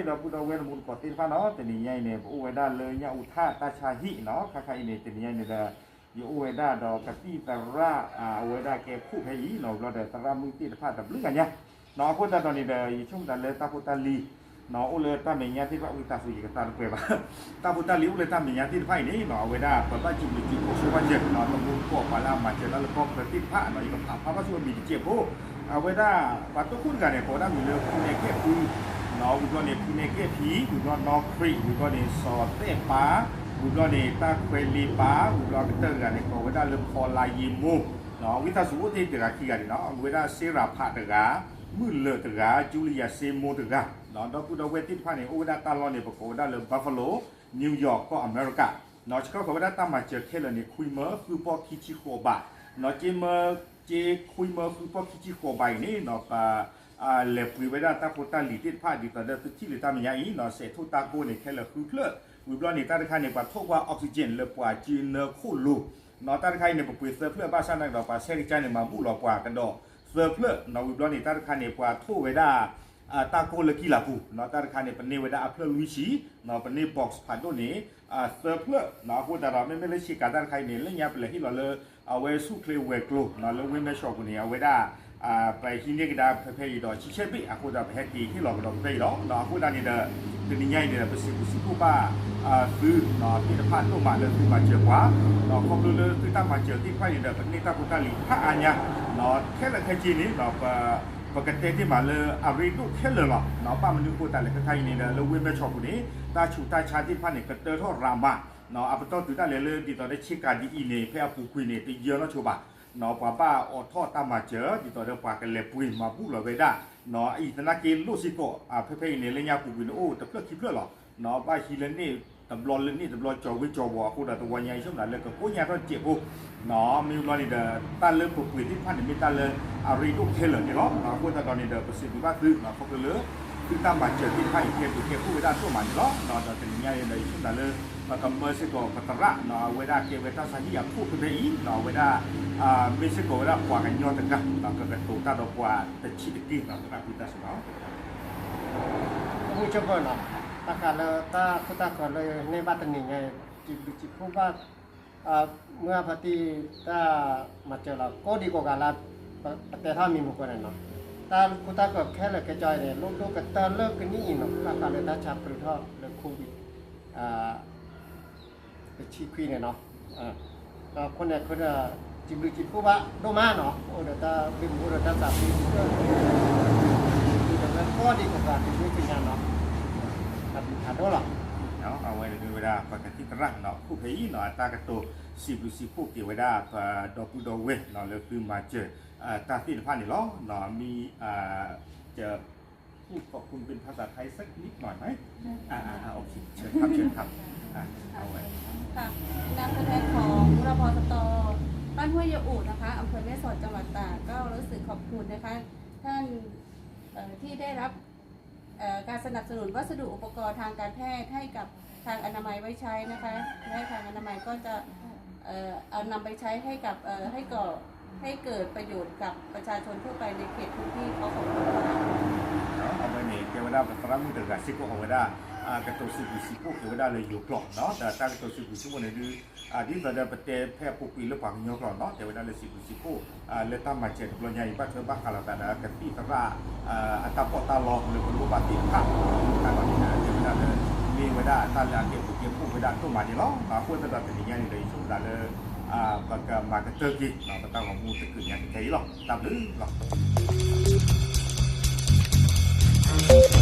ဒီပုၢ်ဒီဝဲၢ်တံၤသကိးသ့ၣ်တဖၣ်နီၤ, တနံၤညါအံၤန့ၣ် ပအိၣ်ဝဲဒၣ်လၢညၣ်အူထၣ်တၢ်ဆါဟံၣ်နီၤ, ခါခါအံၤန့ၣ် တနံၤညါအံၤန့ၣ်ဒီး ယအိၣ်ဝဲဒၣ်ဒီးကသံၣ်သရၣ် အဝဲဒၣ်ကဲခိၣ်ဖဲအံၤနီၤ, ဘျီဒီးသရၣ်မုၣ်သ့ၣ်တဖၣ်တဘျုးဂၤညါနီၤ, အဃိသတးဒီးန့ၣ်ဒီး ယဆိကမိၣ်သးလၢတၢ်ဖိတၢ်လံၤ အိၣ်လၢတၢ်မဲာ်ညါသ့ၣ်တဖၣ် ဝံသးစူၤ ယကသါတပှဲၤဘၣ်, တၢ်ဖိတၢ်လံၤအိၣ်လၢတၢ်မဲာ်ညါသ့ၣ်တဖၣ်အံၤန့ၣ်နီၤ, အဝဲဒၣ်ပဘၣ်စံးဘျုးစံးဖှိၣ်ဆိဘၣ်စၢၤနီၤ, တမူတကိးပှၤလၢအမၤစၢၤတၢ်လၢကီၢ်ချၢသ့ၣ်တဖၣ်နီၤ, ယကဖးဖျါဘၣ်ဆိအမံၤတစဲးဖိ အဝဲဒၣ် ပှၤတိခိၣ်တဂၤန့ၣ် ကိးဝဲဒၣ်မံၤလၢ ဖုနဲကဲၣ်ဖု နီၤ, ဝံၤဘျီန့ၣ် ဖုနဲကဲၣ်ဖံ, ဝံၤဘျီ နီၢ်ခရံာ်, ဝံၤဘျီန့ၣ် စီၤသဲၣ်ပၢ်, ဝံၤဘျီန့ၣ် တၢ်ခွဲးလ့ပၢ်, ဝံၤဘျီအကတၢၢ်တဂၤန့ၣ် ကိးဝဲဒၣ်လၢ ဖီလာ်ယ့မိ, ဝံသးစူၤအိၣ်တ့ၢ်တဂၤခံဂၤန့ၣ်နီၤ, အဝဲဒၣ် စ့ရၤဖးတဂၤ, မုၢ်လၢာ်တဂၤ, ကၠူလံယၤစ့မိတဂၤ, ဒီပုၢ်ဒီဝဲၢ်သ့ၣ်တဖၣ်န့ၣ် အိၣ်ဝဲဒၣ်တၢ်လီၢ်န့ၣ် ပကိးဝဲဒၣ်လၢ Buffalo, New York ကီၢ်အမဲရကၤ, ဆှၢဃီၤဝဲဒၣ်တၢ်မၤစၢၤခဲလၢာ်န့ၣ် ခွံမၢဃုဖီခံဆံဃိးဘး, နီၤ, က့မၢ က့ခွံမၢဃုဖီခံဆံဃိးဘးအံၤန့ၣ်နီၤ, ပ လဲၤပှ့ၤဝဲဒၣ်တၢ်ဖိတၢ်လံၤသ့ၣ်တဖၣ် ဒ်သိးဒီးသုထံၣ်လၢတၢ်မဲာ်ညါအံၤနီၤ, စဲးထိၣ်တၢ်ကိၢ်န့ၣ် ခဲလၢာ်ဃုဖျၢၣ်, ဝံၤဘျီန့ၣ် တၢ်တခါန့ၣ် ပှၤထိၣ်ကွၢ် oxygen လၢပှၤစုနၢခိၣ်လိၤ, နီၤ, တၢ်တခါအံၤန့ၣ် ပပှ့ၤသၢဖျၢၣ်ဘၣ်ဆၣ်နာ်ကဒီး ပှၤဆဲးကစၢ်န့ၣ် မၤဘူၣ်လီၤပှၤကဒီးသၢဖျၢၣ်နီၤ, ဝံၤဘျီန့ၣ် တၢ်တခါန့ၣ် ပှၤထိၣ်ဝဲဒၣ် တၢ်ကိၢ်လၢကံၢ်လၤပူၤနီၤ, တၢ်တခါန့ၣ် ပန့ၢ်ဝဲဒၣ်အဖျၢၣ်လွံၢ်ဆံနီၤ, ပန့ၢ် box ဖးဒိၣ်န့ၣ် သၢဖျၢၣ်နီၤ, အဃိသတးဒီး မ့မ့ၢ်လၢဆ့ကၤတၢ်တခါအံၤန့ၣ် လၢညါပလဲၤဟ့ၣ်လီၤလၢ အဝဲဆူၣ်ချ့ဝဲၤကျိၤနီၤ, လၢဝ့ၢ်မဲၢ်ဆီးပူၤန့ၣ် အဝဲဒၣ် ပဟံးန့ၢ်ကဒါဖဲဖဲအံၤဒီး ဆံဆဲၣ်ဘ့ၣ်, အဃိသတး ပဟဲက့ၤဟ့ၣ်လီၤကဒီးဖဲဖဲအံၤလီၤ, အဃိသတးန့ၣ်ဒီး တနံၤညါအံၤန့ၣ်ဒီး ပစံးဘျုးစံးဖှိၣ်ဘၣ် သုနီၤ သ့ၣ်တဖၣ်ဒိၣ်မးလၢသုမၤစၢၤပှၤနီၤ, ခီဖျိလၢသုတၢ်မၤစၢၤသ့ၣ်တဖၣ်အံၤဒီး ပန့ၢ်တၢ်ဖိတၢ်လံၤဖးအါညါနီၤ, ခဲလၢာ်ခဲဆ့န့ၣ်နီၤ ပ ပကတဲတ့ၢ်မးလၢအရ့ဒိၣ်ခဲလၢာ်လီၤနီၤ, ဘၣ်မနုၤအဃိသတးလဲၣ် ခဲခါအံၤန့ၣ်ဒီး လၢဝ့ၢ်မဲၢ်ဆီးပူၤန့ၣ် တၢ်ဆူးတၢ်ဆါသ့ၣ်တဖၣ်န့ၣ် ကတၢထီၣ်ရၤမးနီၤ, အပတီၢ်တုၤဒၣ်လဲာ်လၢဒ်သိးလၢဆ့ကၤဒ်အံၤန့ၣ် ဖဲအပူၤကွံာ်န့ၣ် တယၢလီၤဆိဘၣ်နီၤ, ပှၤဘၣ်အိးထီၣ်တၢ်မၤစၢၤ ဒ်သိးဒီးပှၤကလဲၤပှ့ၤမၤဘူၣ်လီၤဝဲဒၣ်နီၤ, အအံၤသနာ်က့လိၣ်စ့ၢ်ကီး ဖဲဖဲအံၤန့ၣ် လၢညါပူၤကွံာ်န့ၣ် အိၣ်တဖျၢၣ်ခံဖျၢၣ်လီၤနီၤ, ဘၣ်ဟံးလၢန့ၣ်တဘျီလၢန့ၣ်တဘျီ ကၠီၤဝ့ကၠီၤဝီၤ အဃိဒီး တဝီညါအံၤဆိကမိၣ်လၢကကိညါထီၣ်တစဲးဖိနီၤ, မ့ၢ်ဘျီန့ၣ်ဒီး တၢ်လၢပပှ့ၤသ့ၣ်တဖၣ်န့ၣ် မ့ၢ်တၢ်လၢအရ့ဒိၣ်ခဲလၢာ်န့ၣ်လီၤ, အဃိသတးဒီးန့ၣ်ဒီး ပစံးဘျုးဘၣ်သုနီၤ, ခီဖျိလၢ သုတၢ်မၤစၢၤသ့ၣ်တဖၣ်အံၤ ကဲဘျုးကဲဖှိၣ်ဝဲဒၣ်ဒိၣ်မးန့ၣ်လီၤ, ဒီးတနံၤညါအံၤဒီး ယဆိကမိၣ်လၢ ပကမၢစ့ၢ်ကီးပသရၣ်နီၤ, အဝဲဒၣ်ကဲဝဲတၢ်ဆါဟံၣ်အခိၣ်ဖဲဖဲအံၤနီၤ, အဝဲဒၣ် မ့ၢ်စ့ၢ်ကီးဝဲဒၣ်ပှၤကညီတဂၤနီၤ, ကကတိၤတၢ်ဒီးပှၤတဆံးတက့ၢ်နီၤ, သရၣ်ဖုသးစူၤနီၤ မုၢ်ဆၢဖၢၣ်နီၤ, တၢ်ဃးလၢတၢ်ခိတၢ်ဃၢၤလၢန့ၢ်ဘၣ်တနံၤညါအံၤ စံးဘျုးစံးဖှိၣ်ဘၣ် မုၢ်အဖါတံၢ်တၢ်မၤစၢၤလီၤ ကိးဒံကိးဂၤလၢ ပတဲထီၣ်မံၤမုၢ်ကွဲန့ၣ်နီၤ, တၢ်ခိတၢ်ဃၢၤခဲလၢာ်ခဲဆ့အံၤန့ၣ် လိၣ်ဒိၣ်ကတၢၢ်လၢကနံၣ်အံၤနီၤ, တၢ်ဃးလၢတၢ်ဆါပျုးထီၣ်လၢ COVID တဆံခွံန့ၣ်နီၤ, ဒီးခိၣ်န့ၣ်ခိၣ်ဒီး စံးဘျုးစံးဖှိၣ်ဘၣ်ဒိၣ်မးနီၤ, အိၣ်ဒီးတၢ်ဘျုးမုာ်အိၣ်ဒီးတၢ်သးဘျုး ဒီးဝဲကိးဒံကိးဂၤဒ်န့ၣ်သ့ၣ်ညါနီၤ, တၢ်ဘျုးဖးဒိၣ်လီၤ. အဝဲန့ၣ်မ့ၢ်ဝဲဒၣ် ပကသံၣ်သရၣ်နီၤ ခိၣ်ဖဲအံၤနီၤ အတၢ်ကတိၤစံးဘျုးစံးဖှိၣ်က့ၤဝဲဒၣ် ပဒီပုၢ်ဒီဝဲၢ်နီၤ လၢသုမၤစၢၤ တၢ်သ့ၣ်တဖၣ်န့ၣ်လီၤ. မ့ၢ် จะพูดขอบคุณเป็นภาษาไทยสักนิดหน่อยไหม? อ่าอ่าอ่าโอเคเชิญครับเชิญครับอ่าเอาไว้ ค่ะ นามตัวแทนของ รพสต บ้านห้วยยะอู่นะคะ อำเภอแม่สอด จังหวัดตาก ก็รู้สึกขอบคุณนะคะ ท่าน เอ่อ ที่ได้รับ เอ่อ การสนับสนุนวัสดุอุปกรณ์ทางการแพทย์ให้กับทางอนามัยไว้ใช้นะคะ และทางอนามัยก็จะ เอ่อ เอานำไปใช้ให้กับ เอ่อ ให้ก่อ ให้เกิดประโยชน์กับประชาชนทั่วไปในเขตพื้นที่เขา ขอบคุณค่ะ အဝဲန့ၣ် ကဲဝဲဒၣ်ပသရၣ်မုၣ်တဂၤစ့ၢ်ကီး အဝဲဒၣ် ကတိၤစံးဘျုးစံးဖှိၣ်က့ၤဝဲဒၣ်လၢယိၤကျိာ်နီၤ, ဒီးတၢ်ကတိၤစံးဘျုးစံးဖှိၣ်န့ၣ်ဒုး ဒ်သိးဒီးပတဲဖဲအပူၤကွံာ်လၢပှၤကညီကျိာ်နီၤ, တဲဝဲဒၣ်လၢစံးဘျုးစံးဖှိၣ် လၢတၢ်မၤစၢၤတဘျီညါအံၤ ဘၣ်ထွဲဘၣ်ဃးလိာ်သးဒီးကသံၣ်သရၣ် အတၢ်ပီးတၢ်လီလၢပလိၣ်ဘၣ်သ့ၣ်တဖၣ် တၢ်လီၤန့ၣ် တဲဝဲဒၣ်လၢ မ့ၢ်ဝဲဒၣ်တၢ်လၢအကဲဘျုးကဲဖှိၣ်ဝဲဒၣ်ဒိၣ်မးန့ၣ်လီၤ. အဃိသတးဒီးတနံၤညါန့ၣ်ဒီး ယဆိကမိၣ်သးလၢ ပကမၤကတၢၢ်က့ၤ ပတၢ်ဂီၤမူတကုာ်ညါကထဲအံၤလီၤ. တၢ်ဘျုးလီၤ.